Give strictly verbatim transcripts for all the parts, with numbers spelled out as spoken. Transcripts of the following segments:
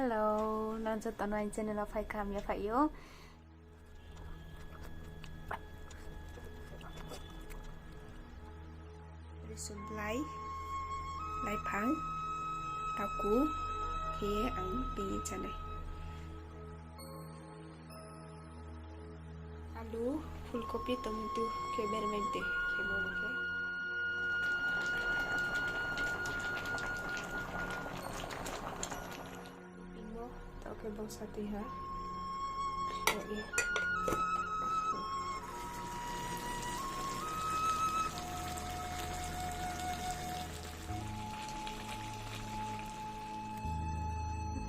Hello, nang joto no aini channel wo phai kaham ya phai ou. Risu blai, laiphang, taku, khe ang bini channel. Alu, phulkopi, tomato khe bermai de khe bo khe. Imo, taoh khe bangsa tui ha.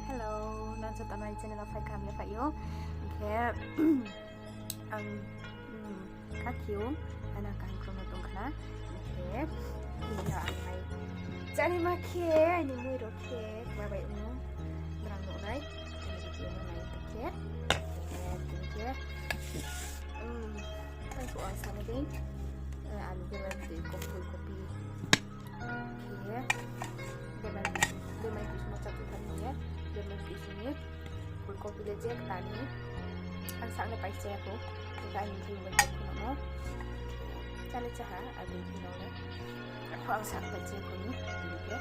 Hello, nang joto no aini channel wo phai kaham ya phai ou. Hing khe, ang, mm, kha khe ou, ano kaham khe no tong khna. Hing khe, bini ang mai. Chari ma khe, aini mui rao khe, ma bai ong. Brang nuh nai, aini video no nai tong khe. Eh, tong khe. Mm, ang khe ang sana dei. Eh, alu bermai tui, kopi, kopi. Khe, bermai, bermai tui sung no chatu thani ye, bermai tui sung ni, phulkopi le je tani, ang sak le pai se ya kho, khe aini thing bai khe no, chale chaha, abo thing no le, kho ang sak pai se kho ni, khe,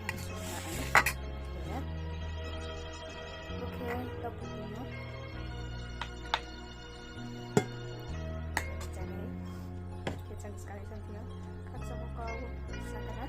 ang sung na ang, khe, okay, taoh khe no. Channel. Khe channel sekarang sampai ya. Kak sama kau sakana.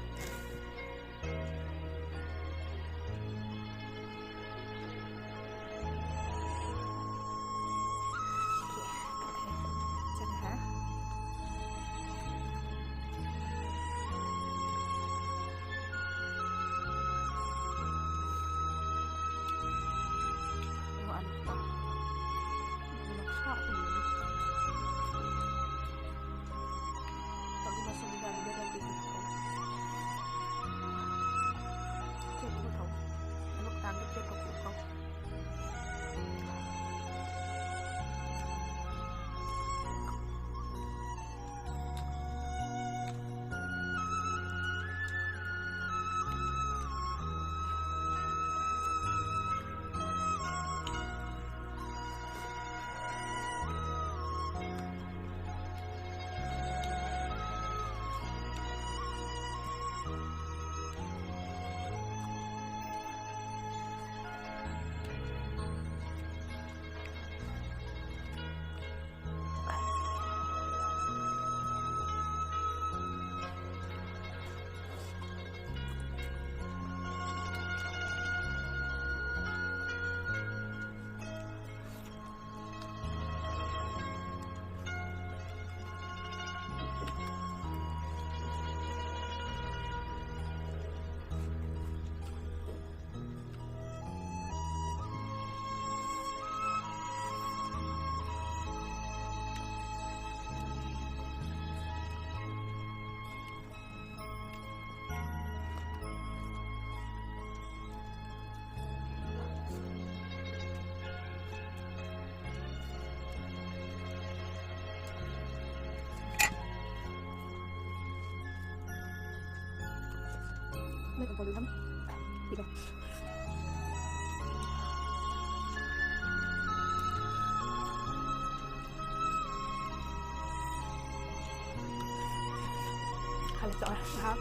Halo, so, ha.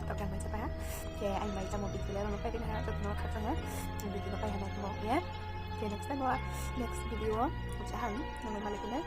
Taoh khe ang mai chá pai ha. Khe ang mai chámo video le rao no pai ri ha, joto no khakchang ha. Video no pai ha nai khe mo ye. Khe next time wo, next video wo, chá ha, nang mai malai khe nai.